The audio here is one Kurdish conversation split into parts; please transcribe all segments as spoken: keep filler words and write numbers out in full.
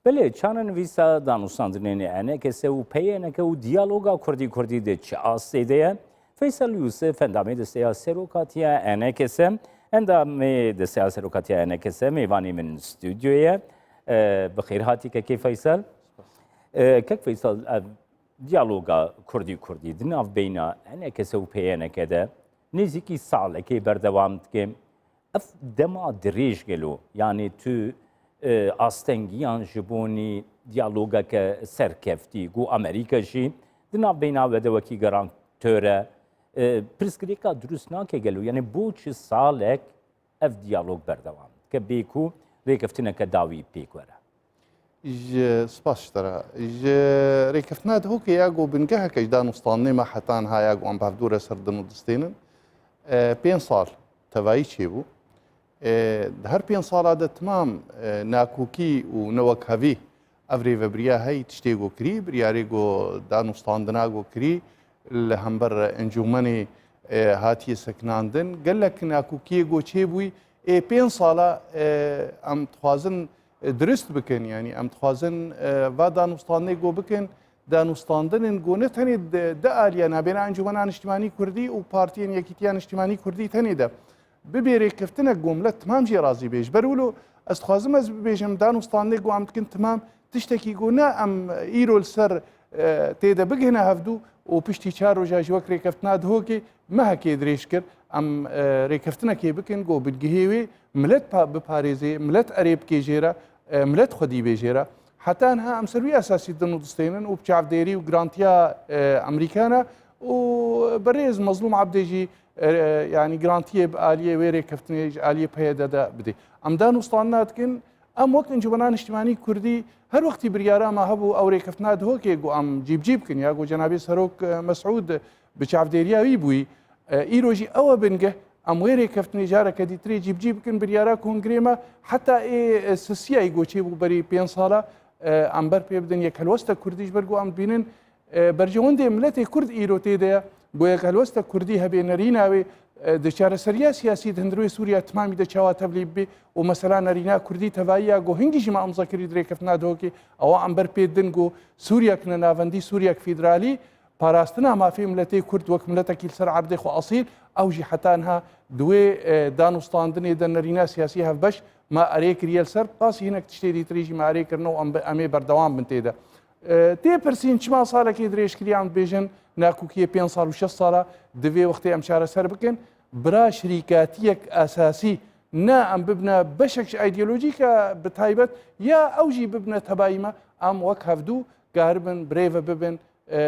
Belê, çarenivîsa danûstandinên E N K S û P Y N K û diyaloga Kurdî-Kurdî di çi astê de ye? Feysel Yûsif, endamê Desteya Serokatiya E N K S, endamê Desteya Serokatiya E N K S, mêvanê min stûdyoyê ye. E, bi xêr hatî kekê Feysel. E, kek Feysel, ev diyaloga Kurdî-Kurdî di navbeyna E N K S û P Y N K de nêzîkî salekê berdewam dike. Ev dema dirêj gelo, yanî tu, e, astengiyan ji bonî diyalogeke serkeftî, ku Amerîka jî di navbeyna we de wekî garantor e, e, pirsgirêka dirust nake gelo? Yanî bo çi salek ev diyalog berdewam dike, bê ku rêkeftineke dawî pêk were? Ji spas ji te re. Ji rêkeftina Dihokê ya ku bingeheke ji danûstandinê me heta niha ya ku em bi hevdû re ser din û distênin, e, pênc sal tevayî çêbû. E, di her pênc sala de timam, e, nakokî û newekhevî ev rêvebiriya hey tiştê ku kirî, biryarê ku danûstandina ku kirî li hember encûmenê, e, hatiye sekinandin. Gelek nakokiyê ku çêbûyî, ê pênc sala, e, em dixwazin, e, dirust bikin, yanî em dixwazin, e, va danûstandinê ku bikin, danûstandinên ku ne tenê di, di aliya nabêna Encûmena Niştimanî Kurdî û Partiyên Yekîtiya Niştimanî Kurdî tenê de bibê rêkeftinek ku milet timam jê razî bê. Ji ber wilo ez dixwazim ez bibêjim, danûstandinê ku em dikin timam tiştekî ku ne em îro li ser, e, tê de bigihine hevdû û piştî çar roja jî wek rêkeftina Dihokê mehekê dirêj kir. Em, e, rêkeftinekê bikin ku bingihê wê milet pa-, biparêzê, milet erê bikê jê re, e, milet xwedî bê jê re. Heta niha em ser wî esasî din û distênin û bi çavdêrî û girantiya, e, Amerîka ne û berêz Mezlûm Ebdê jî, e, yanî girantiyê bi aliyê wê rêkeftinê ji aliyê P Y D de bidê. Em danûstandina dikin, em wek Encûmena Niştimanî Kurdî her wextî biryara me hebû ew rêkeftina Dihokê ku em cîbicî bikin ya ku cenabê Serok, e, Mesûd bi çavdêriya wî bûyî. E, îro jî ew e bingeh, em wê rêkeftinê careke dîtirê cîbicî bikin, biryara kongrê me heta ê, e, sisiyayî ku çêbû berî pênc sala, e, em ber pê bidin yek helwesta Kurdî ji ber ku em dibînin, e, berjewendê miletê Kurd îro tê de ye. Ku yek helwesta Kurdî hebe nerîna wê, e, di çareseriya siyasî di hundirê Sûriya timamî de çawa tevlî bibe û mesela nerîna Kurdî tevayî ya ku hingî jî me imza kirî di rêkeftina Dihokê, ewa em ber pê didin ku Sûriyek nenavendî, Sûriyek federalî, parastina mafê miletê Kurd wek miletekî li ser erdê xwe esîl, ew jî heta niha di wê, e, danûstandinê de nerîna siyasî hevbeş me erê kiriye li ser, qasî hinek tiştê dîtirî jî me erê kirine û em bi, em ê berdewam bin tê de. E, tê pirsîn çima salekê dirêj kiriye, em dibêjin nakokiyê pênc sal û şeş sala divê wextê em çareser bikin. Bira şirîkatiyek esasî ne em bibine beşek ji îdeolojîka bi taybet ya ew jî bibine tebayî me, em wek hevdû karibin birêve bibin, e,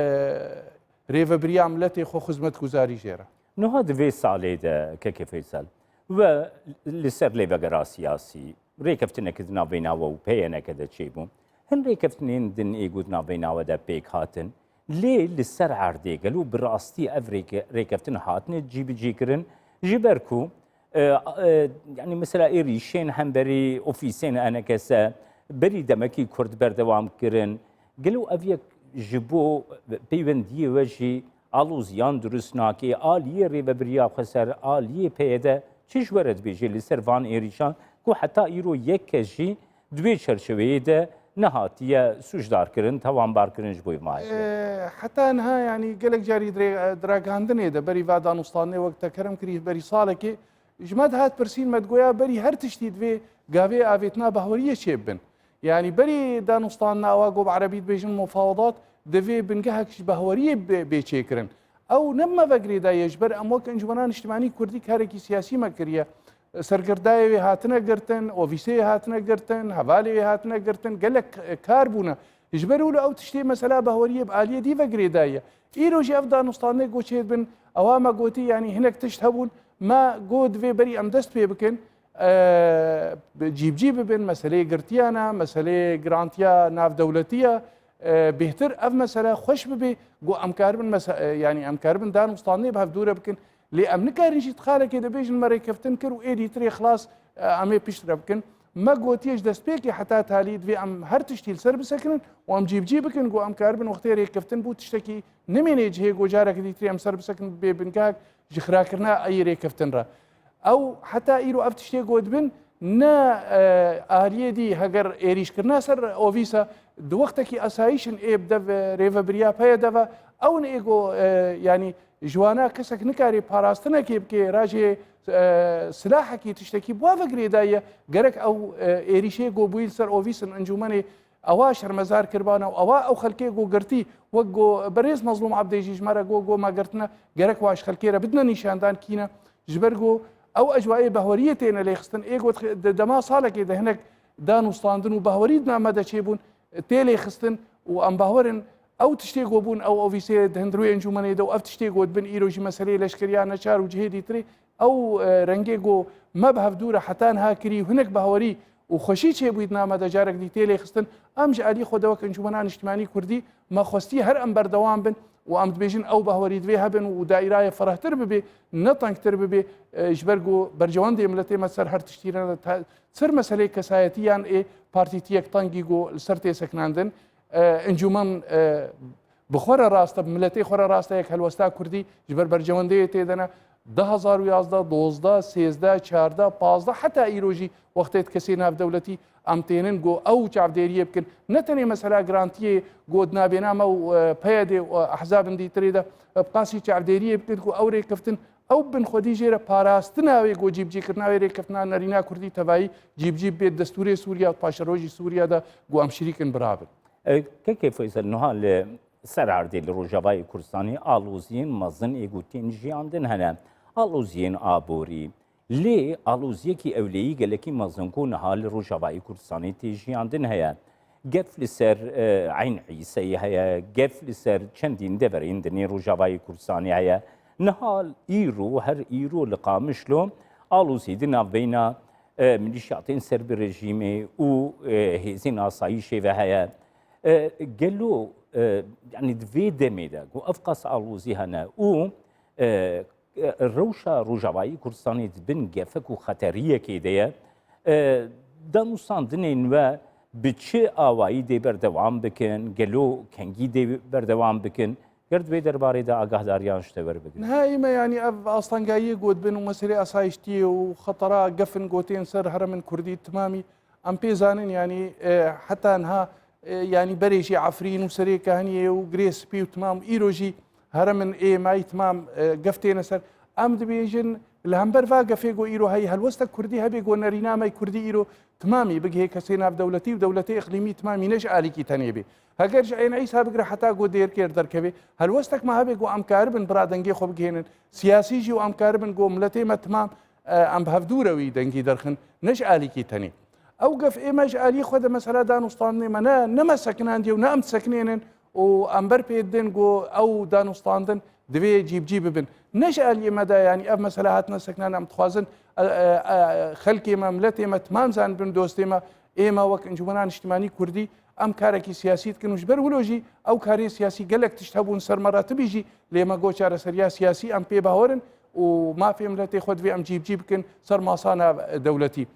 rêvebiriya miletê xwe xizmetguzarî jê re. Niha di vê salê de, kekê Feysel, we li ser lêvegera siyasî, rêkeftineke di navbeyna we û P Y N K de çêbû. Hin rêkeftinên din ê ku di navbeyna we de pêk hatin. Lê li ser erdê gelo bi rastî ev rêke-, rêkeftin hatine cîbicîkirin? Ji ber ku, e, e, yanî mesela êrîşên hemberî ofîsên E N K S berî demekî kurt berdewam kirin. Gelo ev yek ji bo peywendiyê we jî aloziyan dirust nake, aliyê rêvebiriya xweser, aliyê P Y D, çi ji we re dibêje li ser van êrîşan ku heta îro yek kes jî di wê çerçeveyê de nehatiye sûcdarkirin, tawanbarkirin ji bo êvmayê? E, heta niha, yanî gelek carî dirê-, di ragihandinê de berî va danûstandinê wek te kerem kirî berî salekê, ji me dihat pirsîn, me digoya berî her tiştî divê gavê avêtina bahweriyê çêbibin. Yanî berî danûstandina awa ku bi erebî dibêjin mufawedat, divê bingehek ji bahweriyê bê, bê çêkirin. Ew ne bi me ve girêdayî ye, ji ber em wek Encûmena Niştimanî Kurdî karekî siyasî me kiriye. Serkirdayê wê hatine girtin, ofîsê wê hatine girtin, hevalê wê hatine girtin, gelek, e, kar bûne. Ji ber wilo ew tiştê mesela bahweriyê bi aliyê dî ve girêdayî ye. Îro jî ev danûstandinê ku çêdibin, ewa me gotî, yanî hinek tişt hebûn, me got divê berî em dest pê bikin, e, cîbcî bibin, meseleyê girtiyan e, meseleyê girantiya navdewletî ye, e, bêhtir ev mesele xweş bibe, ku em karibin mese-, e, yanî em karibin danûstandinê bi hev dû re bikin. Lê em nikarin jî di xalekê de bêjin me rêkeftin kir û êdî tirê xilas, e, em ê pişt re bikin. Me gotiye ji destpêkê heta talî divê em her tiştî li ser bisekinin û em cîbicî bikin, ku em karibin wextê rêkeftin bû tiştekî nimênê cihê, ku careke dîtirê em ser bisekinin bê bingehek ji xirakirina eyî rêkeftin re. Ew heta îro ev tiştê ku dibin, Ne, e, aliyê dî heger êrîşkirina ser ovîsa di wextekî esayîş in ê bi dev, e, rêvebiriya peye de ve, ew in ê go, e, yanî ji wana kesek nikarê parastinekê bike, rajê, e, silahekî tiştekî bi wa ve girêdayî ye. Gerek ew, e, êrîşê go bûyî li ser ovîs in encûmenê ewa şermezar kiribana û ewa ew xelkê go girtî, wek go berêz Mezlûm Ebdê jî ji me re go, go me girtine, gerek wa ji xelkê re bidine nîşandan kî ne. Ji ber ku ew ecwayê behweriyê têne lêxistin, ê got xi-, di dema salekê de hinek dan û standin û behwerî di nav me de çêbûn, tê lêxistin û em behwer in ew tiştê ku bûn, ew ovîsê di hundirê encûmenê de û ev tiştê ku dibin îro jî meseleyê leşkeriya neçar û cihê dîtirê, ew, e, rengê ku me bi hevdû re heta niha kirî û hinek behwerî û xweşî çêbûyî di nav me de carek dî tê lêxistin, em ji alî xwe de wek Encûmena Niştimanî Kurdî me xwestî her em berdewam bin û em dibêjin ew bahwerî divê hebin û daîrayê ferehtir bibe, ne tengtir bibe, e, ji ber ku berjewendê miletê me ser her tiştî re ne, ta-, ser meseleyê kesayetî yan ê partîtiyek tengî ku li ser tê sekinandin, e, encûmen, e, bi xwe re rast e, bi miletê xwe re rast e, yek helwesta kurdî ji ber berjewendeyê tê de ne. Du hezar û yazdeh, dozdeh, sêzdeh, çardeh, pazdeh, heta îro jî wextê di kesê navdewletî em tênin ku ew çavdêriyê bikin. Ne tenê mesela girantiyê ku di navbêna me û, e, peyedê û ehzabin dîtirê de, e, bi qasî çavdêriyê bikin ku ew rêkeftin, ew bin xwedî jê re parastina wê ku cîbicîkirina wê rêkeftina nerîna kurdî tevayî cîbicî bê destûrê Sûriya û paşerojî Sûriya de ku em şirîkin birabin. E, Kekê Feysel, niha li ser erdê li Rojavayê Kurdistanê aloziyên mezin ê ku tên jiyandin hene. Aloziyên aborî. Lê aloziyekî ewleyî gelekî mezin ku niha li Rojavayê Kurdistanê tê jiyandin heye. Gef li ser, e, Eyn Îseyê heye, gef li ser çendîn deverên din ê Rojavayê Kurdistanê heye. Niha îro, her îro li Qamişlo alozî di navbeyna, e, milîşyatên ser bi rejîmê û, e, hêzên asayîşê ve heye. E, gelo, e, yanî di vê demê de ku ev qas alozî hene û, e, e, rewşa Rojavayî Kurdistanê di bin gefek û xeteriyekê de ye, e, danûstandinên we bi çi awayî dê berdewam bikin? Gelo kengî dê berdewam bikin? Ger di vê derbarê de agahdariyan ji te werbigrin. Niha ême, yanî ev astengayiyê got bin û meselê asayiştiyê û xetera gefin gotên ser herêmin kurdî timamî em pê zanin, yanî, e, heta niha, e, yanî berê jî Efrîn û serê Kahniyê û Girê Spî û timam îro jî herêmin ê mayî timam, e, gef têne ser. Em dibêjin li hember va gefê ku îro heyî helwestek kurdî hebe ku nerîna me kurdî îro timamî bigihê kesê navdewletî û dewletê îqlîmî timamî ne ji alîkî tenê bê. Heger ji Eyn Îsa bigire heta ku Dêrkêr derkeve, helwestek me hebe ku em karibin bira dengê xwe bigihênin siyasî jî û em karibin ku miletê me timam, e, em bi hevdû re wî dengî derxin, ne ji alîkî tenê. Ew gef ê me ji alî xwe de mesela danûstandinê me ne, ne me sekinandiye û ne em disekinênin û em ber pê didin ku ew danûstandin divê cîbicî bibin. Ne ji aliyê me de, yanî ev mesele hatine sekinan, em dixwazin, e, e, e, xelkê me, miletê me, timam zanibin, dostê me, ê me wek Encûmena Niştimanî Kurdî, em karekî siyasî dikin û ji ber wilo jî ew karê siyasî gelek tişt hebûn ser me re tibî jî, lê me got çareseriya siyasî em pê bawer in û mafê miletê xwe divê em cîbicî bikin ser masa navdewletî.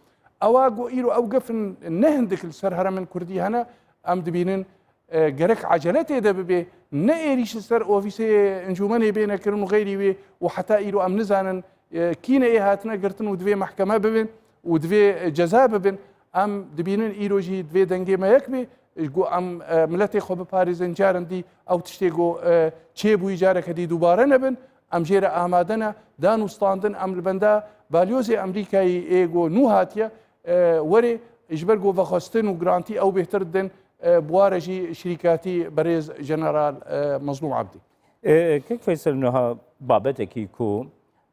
Ewa ku îro ew gefin ne hindik li ser herêmin kurdî hene, em dibînin, e, gerek ecele tê de bibe, ne êrîş li ser ofîsê encûmenê bêne kirin û xeyrî wê û heta îro em nizanin, e, kî ne ê hatine girtin û divê mehkeme bibin û divê, e, ceza bibin. Em dibînin îro jî divê dengê me yek be, e, ku em, e, miletê xwe biparêzin, carin dî ew tiştê ku, e, çêbûyî careke dî dubare nebin. Em jê re amade ne. Danûstandin, em li benda balyozê Amerîkayî ê ku nû hatiye, e, werê ji ber ku vexwestin û girantî ew bêhtir didin, e, bi wa re jî şirîkatî berêz Jeneral, e, Mezlûm Ebdî. E, Kek Feysel, niha babetekî ku,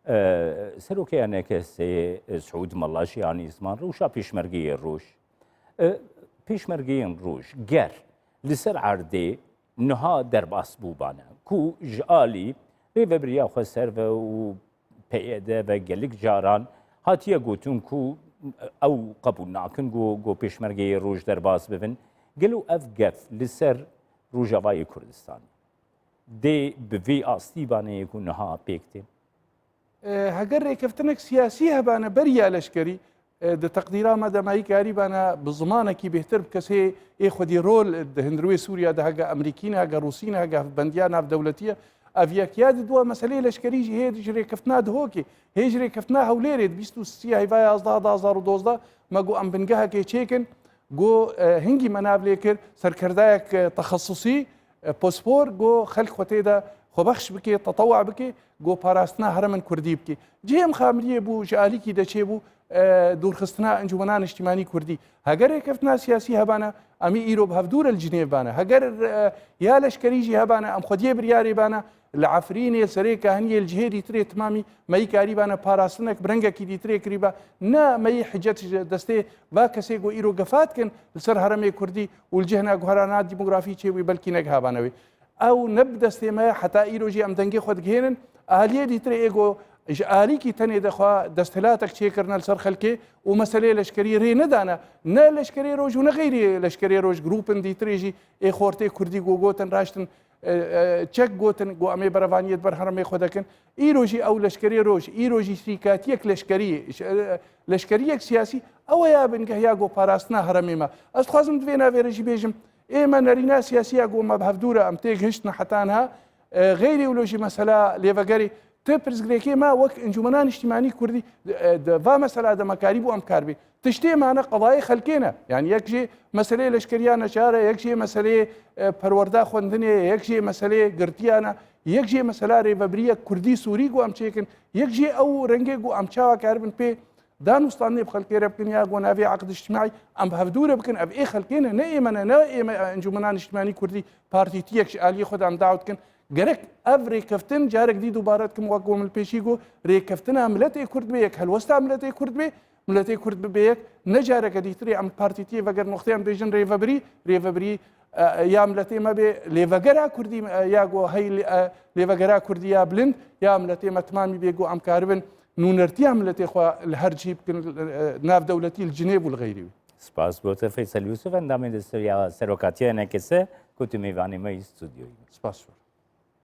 e, Serokê N K S'ê, e, Siûd Mela jî anî ziman, rewşa pêşmergeyê roj. E, pêşmergeyên roj, ger li ser erdê niha derbas bûbane, ku ji alî Rêvebiriya Xweser ve û P Y D ve gelek caran hatiye gotin ku ew qebûl nakin ku, ku pêşmergeyê roj derbas bibin. Gelo ev gef li ser Rojavayê Kurdistanê dê bi vî astî bane yê ku niha pêk tê? E, heger rêkeftinek siyasî hebane beriya leşkerî, e, di teqdîra me de me yî karîbane bi zimanekî bêhtir bi kesê ê xwedî rol di hundirê Sûriya de hege Amerîkî ne, hege Rûsî ne, hege hevbendiya navdewletî ye, Ev yek. Ya di dua meseleyê leşkerî jî hê ji rêkeftina Dihokê, hê ji rêkeftina Hewlêrê di bîst û sisê heyva yazdeh du hezar û dozdeh me got em bingehekê çêkin, got, e, hingî me nav lê kir, serkerdayek, e, texesusî, e, pospor, got xelk xwe tê de xwebexş bike, tetewa bike, got parastina herêmên kurdî bike. Cihê mixabiniyê bû, ji alîkî de çêbû, e, dûrxistina Encûmena Niştimanî Kurdî. Heger rêkeftina siyasî hebana, em ê îro bi hevdû re li Cinêv bane. Heger, e, ya leşkerî jî hebana, em xwediyê biryarê bana, li Efrînê, li Serê Kahiniyê, li cihê dîtirê timamî me yî karîbane parastinek bi rengekî dîtirê kirîba. Ne me yî hicet ji destê va kesê ku îro gefa dikin li ser herêmê kurdî û li cihna guherana demografî çêbûyî belkî negihabane wê. Ew ne bi destê me ye, heta îro jî em dengê xwe digihênin. Aliyê dîtirê ê ku ji alîkî tenê de xwe desthilatek çêkirine li ser xelkê û meseleyê leşkerî rê nedane. Ne leşkerê roj û ne xeyrî leşkerê roj, grûpên dîtirê jî ê xortê kurdî ku gotin raştin, e, e, çek gotin ku em ê berevaniyê di ber herêmê xwe dekin. Îro jî ew leşkerê roj, îro jî şîkatiyek leşkerî, ş-, e, leşkeriyek siyasî, ew e ya bingeh ya ku parastina herêmê me. Ez dixwazim di vê navê re jî bêjim, ê me nerîna siyasî ya ku me bi hevdû re em têgihiştin heta niha, e, xeyrî wilo jî mesela lêvegerê, ti pirsgirêkê me wek Encûmena Niştimanî Kurdî, e, di va mesela de me karîbû em karbê. Tiştê mane qedayê xelkê ne. Yani yek jê meseleyê leşkeriya neçar e, yek jê meseleyê, e, perwerda xwendinê ye, yek jê meseleyê girtiyan e, yek jê mesela rêvebiriyek kurdî sûrî ku em çêkin, yek jê ew rengê ku em çawa karibin pê danûstandinê bi xelkê re bikin ya ku navê eqd îctimaî em bi hevdû re bikin, ev ê xelkê ne, ne ê me ne, ne ê me Encûmena Niştimanî Kurdî partîtiyek ji aliyê xwe de em daw dikin. Gerek ev rêkeftin carek dî dubare dikim, wek ku min pêşî got, rêkeftina miletê Kurd bê yek, helwesta miletê Kurd bê, miletê Kurd bibe yek, ne careke dîtirê em partîtiyê vegerin wextê em bêjin rêvebirî, rêvebirî, e, ya miletê me bê, lêvegera Kurdî, e, ya ku hey, e, lêvegera Kurdî ya bilind, ya miletê me timamî bê ku em karibin nûnertiya miletê xwe li her cî bikin, e, navdewletî li Cinêv û li xeyrî wî. Spas bo te Feysel Yûsif, endamê desteya serokatiya N K S, ku tu mêvanê me yî stûdyoyî. Spas bo.